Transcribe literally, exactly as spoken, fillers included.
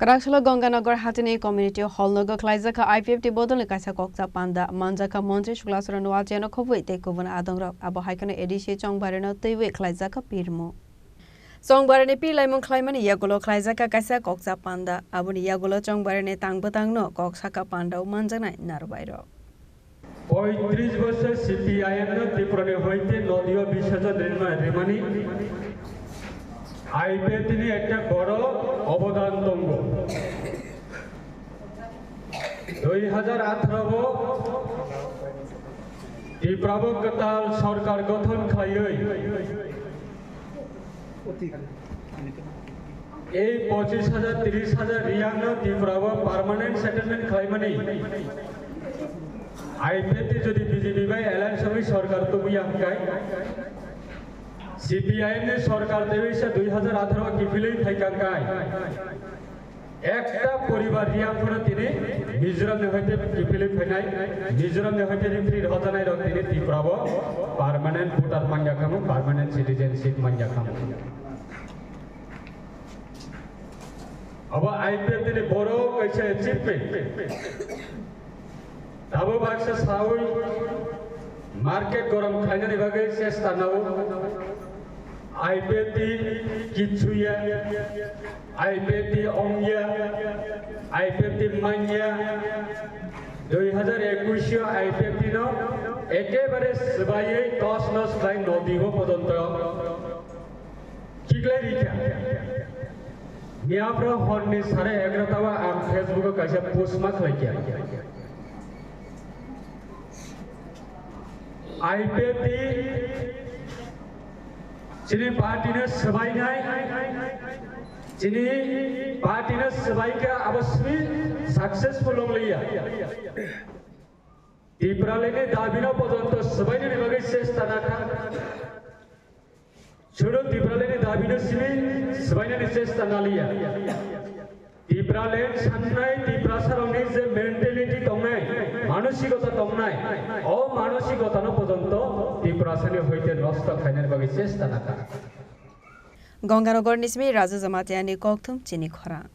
Kwraksalo Ganganagar hatini community hall nogo khwlaijakha I P F T bodolni kaisa kokcha panda, manjakha Montri Suklaswrangno achiyano khobwi tei kubun adongrok. Abo hai kheno A D C Chongbarino twiwi khwlaijakha pirmu. Chongbarino pir laimung khwlaimani yagulo khwlaijakha kaisa kokcha panda, aboni yagulo Chongbarino tang bwtangno kok saka pandao manjaknai narubairok. পঁয়ত্রিশ বছর CPIM no Tripura ni hoite nodio bisarjon rinma rimani I P F T ni ekta boro obodan tongo. Dui hajar atharo bo Tripura bo kwtal sorkar gothon khlaiwi ei pochis hajar, tris hajar riyang no Tripura o permanent settlement khlaimani I P F T jodi B J P bai alliance wngwi sorkar tubuya hwnkhe, C P I M ni sorkar tebisa dui hajar atharo kiphilwi phaikha hwnkhe, ekta poribar riyang phano tini Mizoram ni hoite kiphilwi phainai, Mizoram ni hoite referee rwjanai rok tini Tripura o permanent voter manya khamu, permanent citizenship manya khamu. Abo I P F T ni boro kaisa achievement. Tabuk baksa sawi market gorom khlainani bagwi chesta nao. I P F T kichuya, I P F T ongya, I P F T manya. Dui hajar ekush o I P F T no ekebare swbaiwi tos nos khlai nodi o pojonto. Kiklai rikha. Miyaphra horni sare egarota o ang Facebook o kaisa post ma khlaikha. I P F T chini party no swbainai, chini party no swbaikha abo swi successful wngliya. Tipraland ni dabi no pojonto swbainani bagwi chesta nakha. Sudu Tipraland ni dabi no simi swbainani chesta naliya. Tipraland sannai Tiprasa rokni je mentality tongnai, manosikota tongnai, o manosikota no pojonto Tiprasa ni hoite nosto khainani bagwi chesta nakha. Ganganagar ni simi Raju Jamatia ni kokthum chini khorang.